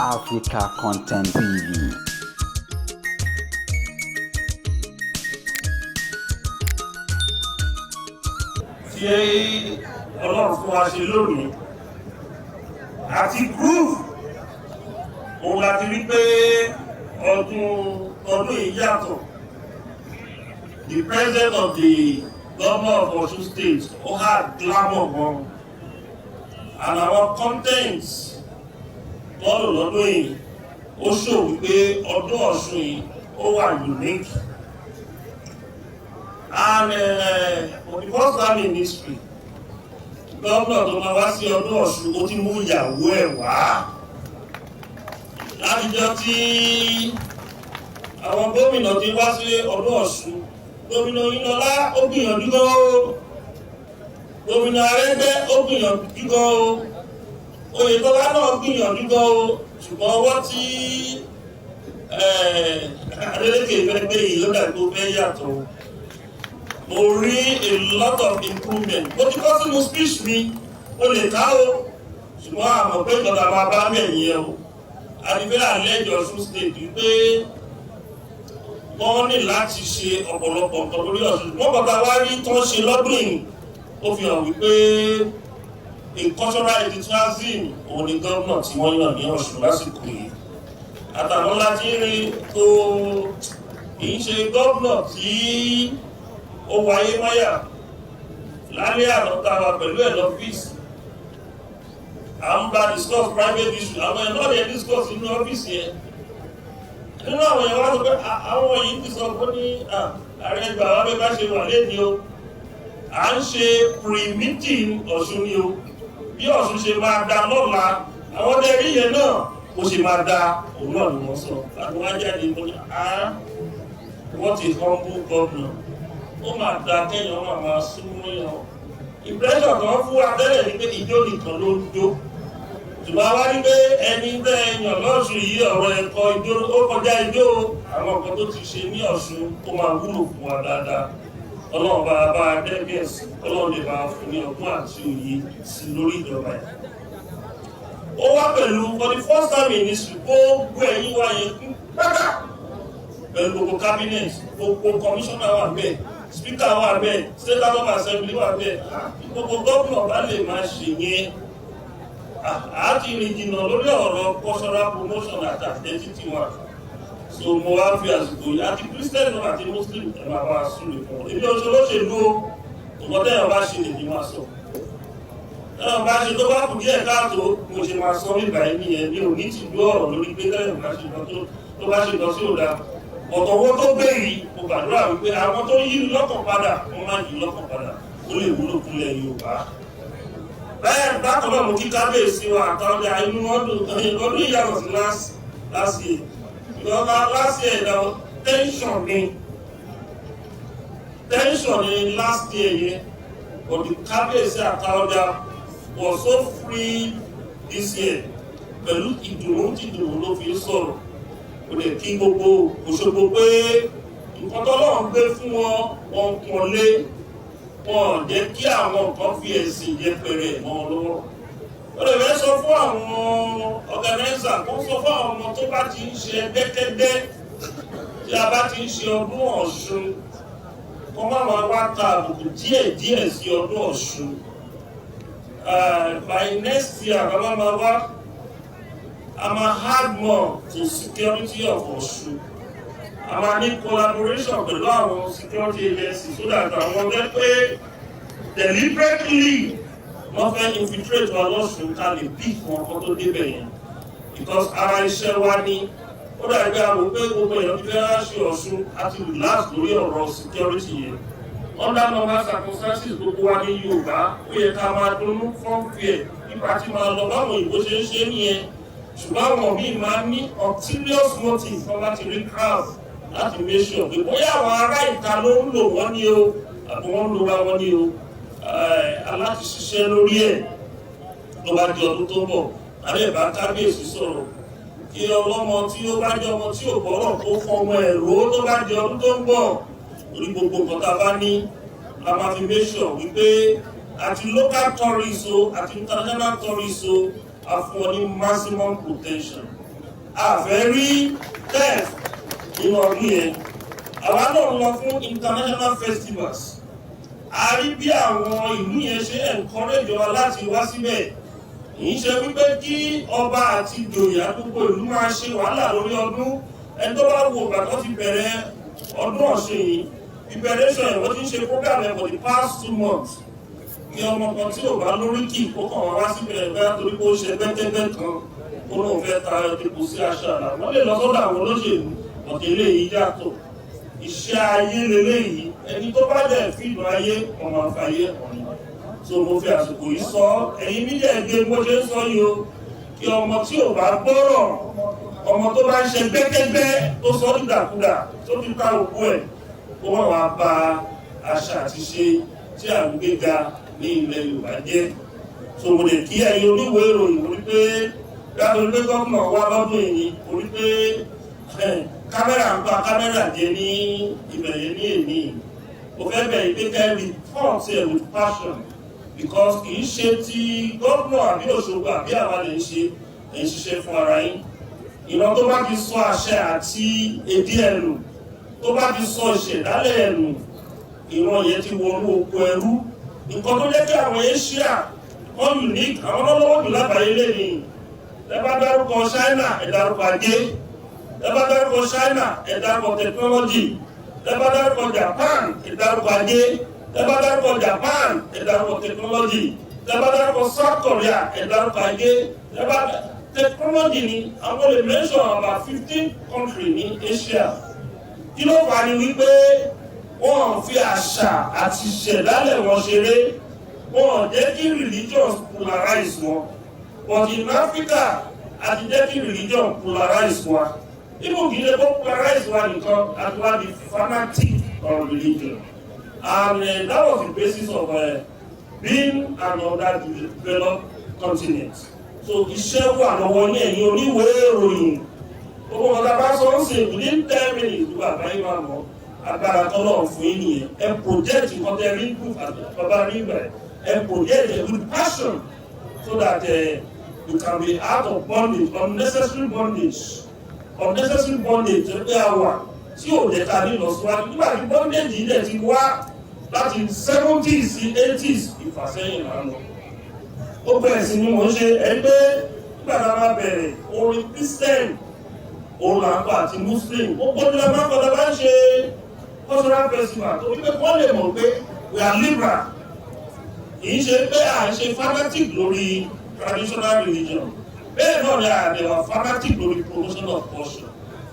Africa Content TV. Tí Ọlọ́run fún wa ṣe lónìí àti groove òun láti rí pé ọdún yìí yàtọ̀. The president of the governor of Osun State, ó had glamour gan, and our contents lọ́dún lọ́dún yìí, ó show wípé ọdún Ọ̀ṣun yìí, ó wà unique. And for the first time in history, gómìnà tó máa wá sí ọdún Ọ̀ṣun, ó ti mú ìyàwó ẹ̀ wá. Látijọ́ tí àwọn gómìnà ti wá sí ọdún Ọ̀ṣun, Gómìnà Oyinlọ́lá, ó gbìyànjú gan o. Gómìnà Arẹ́gbẹ́, ó gbìyànjú gan o. Oyètọ́lá náà gbìyànjú gan o. Ṣùgbọ́n ọwọ́ tí Adeleke fẹ́ gbé yìí, ló dàbí tó fẹ́ yàtọ̀. Mo rí a lot of improvement. Mo ti kọ́ sínú speech mi, o lè ká o, ṣùgbọ́n àmọ̀ pé ìjọba máa bá mẹ̀yìn ẹ o. Àdìfẹ́ àlẹ́jọ Ọ̀ṣun State wípé wọ́n ní láti ṣe ọ̀pọ̀lọpọ̀ nǹkan lórí Ọ̀ṣun. Wọ́n bàbá wá rí tó ń ṣe lọ́dún yìí, ó fi hàn wípé a cultural enthusiasm òun ni gómìnà tí wọ́n yàn ní Ọ̀ṣun lásìkò yìí. Àtàwọn láti rí tó kì í ṣe gómìnà tí ó wáyé máyà. Lálẹ́ àná tá a wà pẹ̀lú ẹ̀ lọ́fíìsì, à ń bá discuss private issue. Àwọn ẹ̀ náà lè discuss nínú ọ́fíìsì yẹn. Nínú àwọn èèyàn wá sọ pé àwọn yìí ti sọ pé ní ààrẹ gbà wá bẹ́ẹ̀ bá ṣe wà lẹ́ni o. À ń ṣe pre-meeting Ọ̀ṣun ni o, bí Ọ̀ṣun ṣe máa da lọ́la, àwọn tẹ̀rí yẹn náà ó ṣe máa da, òun náà ni wọ́n sọ láti wá jáde. Mo ní, "Ah, what a humble governor." Ó máa da kéèyàn máa súnmọ́ yàn. Impression kan fún wa tẹ́lẹ̀ ní pé ìjó nìkan ló ń jó, ṣùgbọ́n a wá ní pé ẹni tẹ́ ẹ yàn lọ́sùn yìí, ọ̀rọ̀ ẹ̀kọ́ ijó, ó kọjá ijó. Àwọn nǹkan tó ti ṣe ní Ọ̀ṣun, ó máa wúlò fún wa dáadáa. Ọlọ́run bá dẹ́gẹ̀ẹ́sì, Ọlọ́run lè bá fún ní ọgbọ́n àti òye sí lórí ìjọba yìí. Ó wá pẹ̀lú, for the first time in history, gbogbo ẹ̀yin wa yẹn kún pátá pẹ̀lú gbogbo cabinet, gbogbo commissioner wà bẹ́ẹ̀, speaker wà bẹ́ẹ̀, state house of assembly wà bẹ́ẹ̀. Gbogbo gómìnà bá lè máa ṣe yẹn, a ti rìn jìnnà lórí ọ̀rọ̀ cultural promotion àti identity wa. So mo wá fi àsìkò yìí, àti Christian náà àti Muslim, ẹ máa bá a súre fún ọ. Èmi ò ṣe olóṣèlú o. Nǹkan tẹ́yàn bá ṣe lèmi máa sọ. Tẹ́yàn bá ṣe tó bá kù díẹ̀ káàtó, mo ṣe máa sọ nígbà yìí nìyẹn. Mi ò ní tìjú ọ̀rọ̀ lórí pé tẹ́yàn bá ṣe nǹkan tó bá ṣe nǹkan sí òdà ọ̀tọ̀wọ́ tó gbé yìí. Mo gbàdúrà wípé àwọn tó yí lọ́kàn padà, wọ́n máa yí lọ́kàn padà, ó lè wúlò fúnlẹ̀ Yorùbá. Bẹ́ẹ̀ bákan náà, mo kí kábíyèsí wa àtàwọn inú ọdún ọdún ìyàtọ̀ sí last year, because last year na tension ni, tension ni last year yẹn, but the kábíyèsí àtàwọn was so free this year. Pẹ̀lú ìdùnnú tí ìdùnnú ló fi ń sọ̀rọ̀. Ó lè kí gbogbo Òṣogbo pé nǹkan tọ́lọ́run gbé fún wọn, wọn pọ́n lé wọn, jẹ́ kí àwọn nǹkan fi ẹ̀sìn yẹpẹrẹ mọ́ wọn lọ́wọ́. Ó lè fẹ́ sọ fún àwọn organizer, kó sọ fún àwọn ọmọ tó bá ti ń ṣe ẹgbẹ́kẹ́gbẹ́, tí a bá ti ń ṣe ọdún Ọ̀ṣun, kó má máa wá ta àbùkù díẹ̀ díẹ̀ sí ọdún Ọ̀ṣun. By next year, bàbá máa wá, a máa add more to security of Ọ̀ṣun. A máa ní collaboration pẹ̀lú àwọn security agencies so that àwọn ọgbẹ́ pé deliberately wọ́n fẹ́ infiltrate wa lọ́ṣun, ká lè bí wọn kan tó débẹ̀ yẹn, because ara iṣẹ́ wa ní. Ó dàbí àwọn pé gbogbo èèyàn ti fẹ́ ṣe Ọ̀ṣun àti relax lórí ọ̀rọ̀ security yẹn. Under normal circumstances, gbogbo wa ní Yorùbá, ó yẹ ká máa dunnú fọ́nfìẹ̀ nípa tí máa lọ báwọn òyìnbó ṣe ń ṣe nìyẹn. Ṣùgbọ́n àwọn míì máa ní ulterior motive fún láti rí crowd, láti make sure pé bóyá àwọn ará ìta ló ń lò wọ́n ní o, àbí wọ́n ń lora wọn ní o. Aláti ṣiṣẹ́ lórí ẹ̀. Tó bá di ọdún tó ń bọ̀, àbẹ́ ìbá kábíyèsí sọ̀rọ̀ kí ọlọ́mọ tí ó bá jẹ́ ọmọ tí ò gbọ́rọ̀, kó fọmọ ẹ̀ ró. Tó bá di ọdún tó ń bọ̀, orí gbogbo nǹkan tá a bá ní la máa fi make sure wípé àti local tourists o, àti international tourists o, a fún ọ ní maximum protection. A fẹ́ rí theft nínú ọdún yẹn. Àwa náà lọ fún international festivals. A rí bí àwọn ìlú yẹn ṣe encourage wa láti wá síbẹ̀. Kì í ṣe wípé kí ọba àti ìjòyè àdúgbò ìlú máa ṣe wàhálà lórí ọdún. Ẹni tó bá wo ìgbà tó ti bẹ̀rẹ̀ ọdún Ọ̀ṣun yìí, preparation ẹ̀, wọ́n ti ń ṣe program ẹ̀ for the past 2 months. Kí ọmọ kan tí ò bá lóríkì kó kàn wá wá síbẹ̀ ẹgbẹ́ torí pé ó ṣe ẹgbẹ́kẹ́gbẹ́ kan, ó lóun fẹ́ ta epo sí aṣọ àlà, wọ́n lè lọ sọ́dọ̀ àwọn olóṣèlú ọ̀tẹ̀. Eléyìí yàtọ̀, iṣẹ́ ayé leléyìí. Ẹni tó bá dẹ̀ fìdùn ayé, ọmọ àfàyè ọ̀nà. So mo fi àsìkò yìí sọ, ẹ̀yin media, ẹgbẹ́ bó ṣe ń sọ yìí o, kí ọmọ tí ò bá gbọ́rọ̀, ọmọ tó bá ń ṣe gbẹ́kẹ́gbẹ́, tó sọ dídàkudà, tó fi ta òkú ẹ̀, kó má wàá ba àṣà àti ṣe tí à ń gbéga ní ilẹ̀ Yorùbá jẹ́. So mo lè kí ẹ̀yin oníwèé ìròyìn orí pé yàtọ̀ pé gómìnà wá lọ́dún yìí, orí pé kámẹ́rà ń pa kámẹ́rà jẹ ní ibẹ̀ yẹn ní èní. Mo fẹ́ bẹ̀ yín pé kẹ́ report ẹ̀ with passion, because kì í ṣe ti gómìnà àbí Òṣogbo àbí àwa lè ń ṣe, ẹ̀ ń ṣiṣẹ́ fún ara yín. Ìran tó bá ti sọ àṣẹ àti èdè ẹ̀ nù, tó bá ti sọ ìṣẹ̀dálẹ̀ ẹ̀ nù, ìran yẹn ti wọnú oko ẹrú. Nǹkan tó jẹ́ kí àwọn Asia wọ́n unique, àwọn ọlọ́wọ́ jù lágbàáyé lẹ́ni. Ẹ bá dárúkọ China, ẹ dárúkọ ajé. Ẹ bá dárúkọ China, ẹ dárúkọ technology. Ẹ bá dárúkọ Japan, ẹ dárúkọ ajé. Ẹ bá dárúkọ Japan, ẹ dárúkọ technology. Ẹ bá dárúkọ South Korea, ẹ dárúkọ ajé. Ẹ bá technology ni àwọn lè mention about 15 country ní Asia. Kí ló fà á? Ni wípé wọ́n fi àṣà àti ìṣẹ̀dálẹ̀ wọn ṣeré. Wọ́n jẹ́ kí religion polarize wọn. But in Africa, a ti jẹ́ kí religion polarize wa. Even kì í ṣe kó polarize wa nìkan, a ti wá di fanatic on religion, and that was the basis of being an underdeveloped continent. So iṣẹ́ wà lọ́wọ́ ní ẹ̀yin oníwèé ìròyìn. Gbogbo ọ̀gá bá sọ ń sìn, within 10 minutes, gbogbo àgbáyé máa mọ̀. Agbára tọ́lọ̀ fún yín nìyẹn. Ẹ project nǹkan tẹ rí proof àti bàbá rí bẹ̀, ẹ project it with passion so that you can be out of bondage, unnecessary bondage, unnecessary bondage tó pé a wà tí ò jẹ́ ká ní ìlọsíwájú. Nígbà tí bondage yìí dẹ̀ ti wá láti 70s sí 80s, ìfàsẹ́yìn là ń lọ. Ó bẹ̀rẹ̀ sí ni mò ń ṣe ẹgbẹ́. Nígbà tá a máa bẹ̀rẹ̀, orin Christian òun là ń kọ àti Muslim. Ó gbọ́dọ̀ la máa ń kọ́ tá a bá ń ṣe cultural festival, tó wípé wọ́n lè mọ̀ pé we are liberal, kì í ṣe pé à ń ṣe fanatic lórí traditional religion. Bẹ́ẹ̀ náà ni àdẹ̀wà fanatic lórí promotion of culture.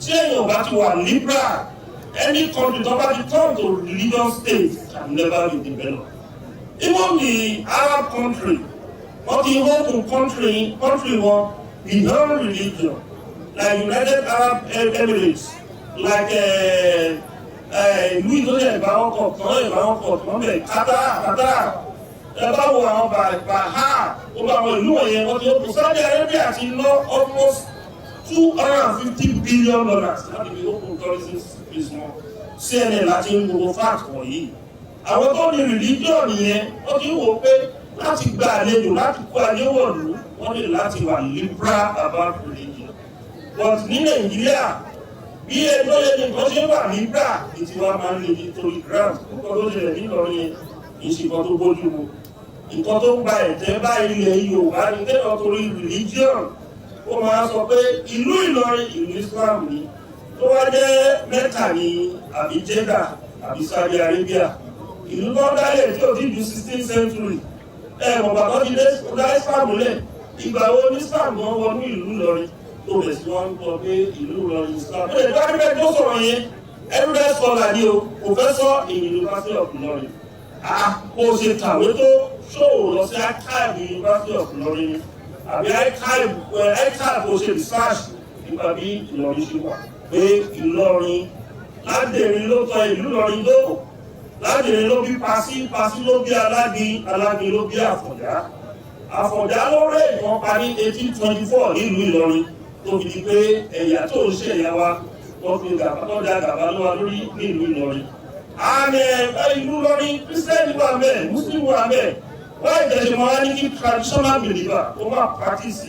Tí èèyàn bá ti wà liberal, any country tó bá ti turn to religion state can never be developed. Even the Arab country, wọ́n ti open country wọn beyond religion, like United Arab Emirates, like ìlú ìtọ́jú ìgbà wọn kọ̀ tán, ìgbà wọn kọ̀ tán bẹ̀, Qatar. Qatar, ẹ bá wo àwọn Baha, gbogbo àwọn ìlú wọ̀nyẹn, wọ́n ti open. Saudi Arabia ti ná almost $250 billion láti fi open tourism space wọn. CNN láti ń gbogbo fact wọ̀nyí. Àwọn tó ní religion yẹn, wọ́n ti ń wò pé láti gba àlejò, láti kó ayé wọ̀lú, wọ́n ní láti wà liberal about religion. But ní Nàìjíríà, bí ẹjọ́ yẹn ní nǹkan ṣe wà liberal ní tiwa máa ń le nítorí grant. Nǹkan tó ṣẹlẹ̀ nílọrin yẹn kì í ṣe nǹkan tó bójú mu. Nǹkan tó ń gba ẹ̀jẹ̀ bá ilẹ̀ Yorùbá ní kéèyàn torí religion ó máa sọ pé ìlú Ìlọrin, ìlú Islam ni, tó wá jẹ́ Mẹ́kà ní àbí Jeddah àbí Saudi Arabia, ìlú tó dálẹ̀ tí ò ti ju 16th century. Ẹ mọ̀ bàbá ti dé dá Islam lẹ̀. Ìgbà wo ní Islam gan wọnú ìlú Ìlọrin tó bẹ̀ sí wọn gbọ́ pé ìlú Ìlọrin Islam? Ó lè dá níbẹ̀ tó sọ̀rọ̀ yẹn, erudite scholar ni o, professor in University of Ìlọrin. Ah, bó ṣe kàwé tó, ṣòwò lọ sí archive University of Ìlọrin ni àbí archive kò ṣe research nípa bí Ìlọrin ṣe wà, pé Ìlọrin Ládèrè ló tọ ìlú Ìlọrin tó. Ládèrè ló bí Pasí, Pasí ló bí Alágin, Alágin ló bí Àfọ̀njá, Àfọ̀njá ló rẹ̀ ìwọ̀n pa ní 1824 nílùú Ìlọrin, tó fi di pé ẹ̀yà tó ń ṣe ẹ̀yà wa, wọ́n fi gàba tó da gàba ló wa lórí nílùú Ìlọrin. Àmì ìlú Ìlọrin, Christian wà mẹ́ẹ̀, Muslim wà mẹ́ẹ̀. Wọ́n ìjẹ̀ṣẹ̀ mọ́ wá ní kí traditional believer ó máa practice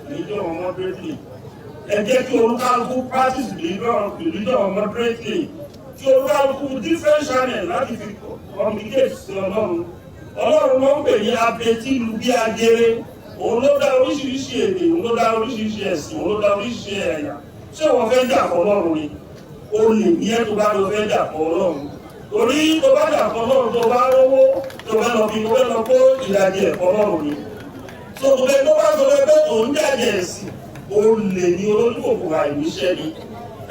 religion moderately. Ẹ jẹ́ kí olúkálukú practice religion moderately, kí olúkálukú different channel láti fi communicate sí Ọlọ́run. Ọlọ́run ló ń pè ní abetí lu bí ajere. Òun ló dá oríṣiríṣi èdè, òun ló dá oríṣiríṣi ẹ̀sìn, òun ló dá oríṣiríṣi ẹ̀yà. Ṣé wọ́n fẹ́ jà fún Ọlọ́run ni? O lè ní ẹ́ tó bá lọ fẹ́ jà fún Ọlọ́run, torí tó bá jà fún Ọlọ́run, tó bá rówó, tó fẹ́ lọ fi tó fẹ́ lọ kó ìlàjì ẹ̀fọ́ Ọlọ́run ni. Tó tó fẹ́ tó bá sọ pé òun jàjẹ̀ ẹ̀sìn, o lè ní, olójúkòkòrò àìníṣẹ́ ni.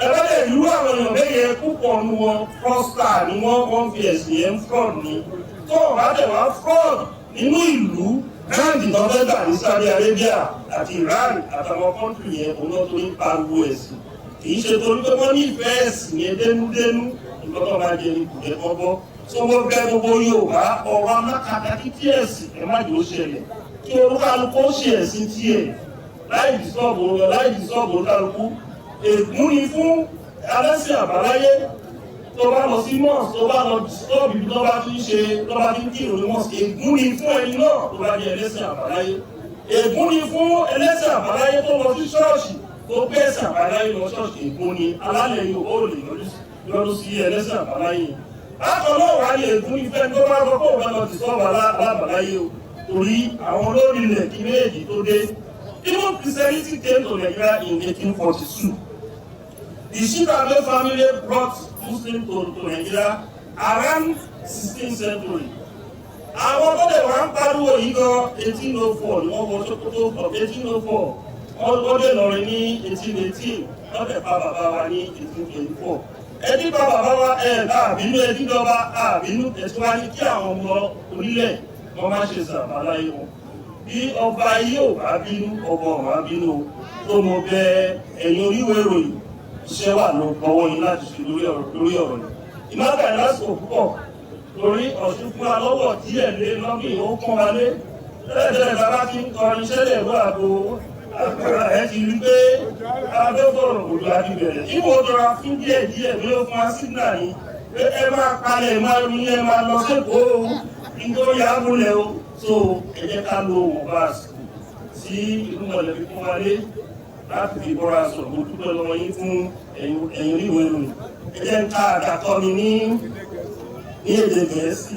Ẹgbẹ́ ìlú àwọn èèyàn bẹ́ẹ̀ yẹn, púpọ̀ nu wọn, fraudster ni wọ́n. Wọ́n fi ẹ̀sìn yẹn fraud ni. Tó o bá tẹ̀ wá fraud nínú ìlú, grant tó fẹ́ gbà ní Saudi Arabia àti Iran àtàwọn country yẹn, òun náà tó ń pariwo ẹ̀sìn. Kì í ṣe torí pé wọ́n nífẹ̀ẹ́ ẹ̀sìn yẹn dénúdénú. Nǹkan tó máa jẹ ní kò jẹ́ kọ́ gbọ́. Tó wọ́n bẹ gbogbo Yorùbá, ọ̀rọ̀ alákatakítí ẹ̀sìn, ẹ má jẹ́ ó ṣẹlẹ̀. Kí olúkálukú ó ṣe ẹ̀sìn tiẹ̀ láì disturb olúkálukú. Ègún ni fún alẹ́sìn àbáláyé tó bá lọ sí mosque, tó bá lọ disturb ibi tó bá ti ń ṣe, tó bá ti ń kírun ní mosque. Ègún ni fún ẹni náà tó bá jẹ́ ẹlẹ́sìn àbáláyé. Ègún ni fún ẹlẹ́sìn àbáláyé tó lọ sí ṣọ́ọ̀ṣì, tó gbé ẹ̀sìn àbáláyé lọ ṣọ́ọ̀ṣì. Ègún ni. Alálẹ̀ yóò ó lè yọdún sí ẹlẹ́sìn àbáláyé. Bákan náà wà ní ègún ìfẹ́ tó bá sọ pé òun fẹ́ lọ disturb alábàláyé o, torí àwọn olórí ilẹ̀ kí méjì tó dé. Even Christianity came to Nigeria in 1842. The Shitta Bey family brought Muslim to Nigeria around 16th century. Àwọn tó dẹ̀ wá ń pariwo yìí gan, 1804 ni wọ́n wọ Sokoto. From 1804, wọ́n dé Ìlọrin ní 1818, wọ́n dẹ̀ pa bàbá wa ní 1824. Ẹbí pa bàbá wa, ẹ̀ bá àbínú ẹbí jọba àbínú ẹ̀sùn wa ní kí àwọn ọmọ orílẹ̀ wọ́n má ṣe sàbáláyé wọn. Bí ọba yìí ò bá bínú, ọba ọ̀run á bínú o. Tó mo bẹ ẹ̀yin oníwèé ìròyìn, iṣẹ́ wà ló gbọ́wọ́ yín láti ṣe lórí ọ̀rọ̀ yìí. Ìmáàgbà yìí lásìkò púpọ̀, torí Ọ̀ṣun fún wa lọ́wọ́ díẹ̀ lé lọ́gbìn, ó pọ́n wa lé. Tẹ́lẹ̀tẹ́lẹ̀, bàbá ti ń kọrin ṣẹlẹ̀ ìlú àgbo, ẹ ti rí pé abẹ́fọ̀rọ̀ òjò àti bẹ̀rẹ̀. Ìwọ jọra fún díẹ̀ díẹ̀ bí ó fún wa signal ni pé ẹ máa palẹ̀, máa rí, ẹ máa lọ sẹ́kọ̀ọ́ o, nítorí àbúlẹ̀ o. So ẹ jẹ́ ká lo òun bá àsìkò sí ìlú mọ̀lẹ́bí fún wa lé láti fi bọ́ra sọ̀rọ̀. Mo dúpẹ́ lọ́wọ́ yín fún ẹ̀yin oníwèé ìròyìn. Ẹ jẹ́ ń ká àdàkọ́ mi ní èdè Gẹ̀ẹ́sì.